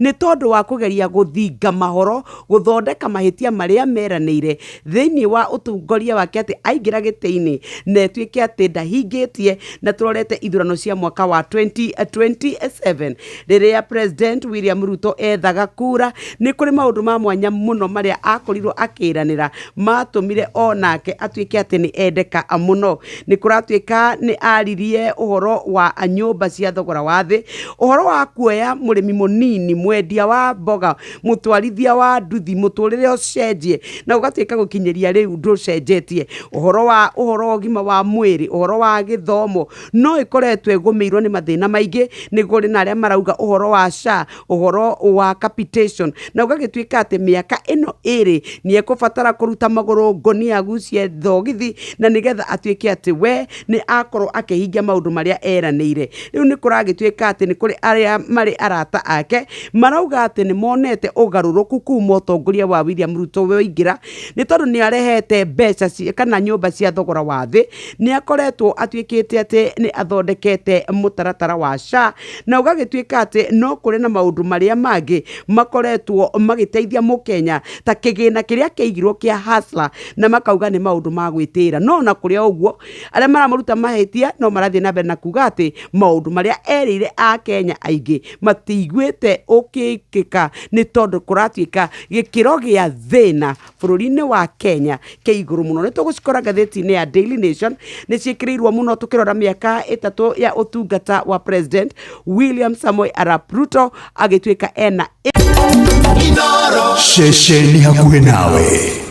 Nĩ tondũ wa kũgeria gũthinga mahoro, gũthondeka mahĩtia marĩa meranĩire thĩinĩ wa ũtongoria wake atĩ aingĩra gĩtĩ-inĩ na ĩtuĩke atĩ ndahingĩtie na tũrorete ithurano cia mwaka wa 2027 rĩrĩa President William Ruto ethaga kura, nĩ kũrĩ maũndũ ma mwanya mũno marĩa akorirwo akĩranĩra matũmire o nake atuĩke atĩ nĩ endeka mũno. Nĩ kũratuĩka nĩ aririe ũhoro wa nyũmba cia thogora wa thĩ, ũhoro wa kuoya mũrĩmi mũnini, mwendia wa mboga, mũtwarithia wa nduthi, mũtũrĩre ũcenjie na ũgatuĩka gũkinyĩria rĩu ndũcenjetie. Ũhoro wa ũhoro wa ũgima wa mwĩrĩ, ũhoro wa gĩthomo no ĩkoretwo ĩgũmĩirwo nĩ mathĩna maingĩ. Nĩ kũrĩ na arĩa marauga ũhoro wa SHA, ũhoro wa capitation, na ũgagĩtuĩka atĩ mĩaka ĩno ĩrĩ nĩ ekũbatara kũruta magũrũ ngũnia agucie thogithi na nĩgetha atuĩke atĩ we nĩ akorwo akĩhingia maũndũ marĩa eranĩire. Rĩu nĩ kũragĩtuĩka atĩ nĩ kũrĩ arĩa marĩ arata ake marauga atĩ nĩ monete ũgarũrũku kuma ũtongoria wa William Ruto waingĩra, nĩ tondũ nĩ arehete mbeca kana nyũmba cia thogora wa thĩ, nĩ akoretwo atuĩkĩte atĩ nĩ athondekete mũtaratara wa SHA, na ũgagĩtuĩka atĩ no kũrĩ na maũndũ marĩa mangĩ makoretwo magĩteithia mũkenya ta kĩgĩna kĩrĩa kĩaigirwo kĩa Hustler, na makauga nĩ maũndũ ma gwĩtĩĩra. No ona kũrĩ o ũguo, arĩa maramũruta mahĩtia no marathiĩ na mbere na kuga atĩ maũndũ marĩa erĩire akenya aingĩ matiiguĩte ũkĩkĩka, nĩ tondũ kũratuĩka gĩkĩro gĩa thĩna bũrũri-inĩ wa Kenya kĩ igũrũ mũno. Nĩ tũgũcikora ngathĩti-inĩ ya Daily Nation, nĩ ciĩkĩrĩirwo mũno tũkĩrora mĩaka 3 ya ũtungata wa President William Samoei Arap Ruto agĩtuĩka ena Ceceni hakuhĩ nawe.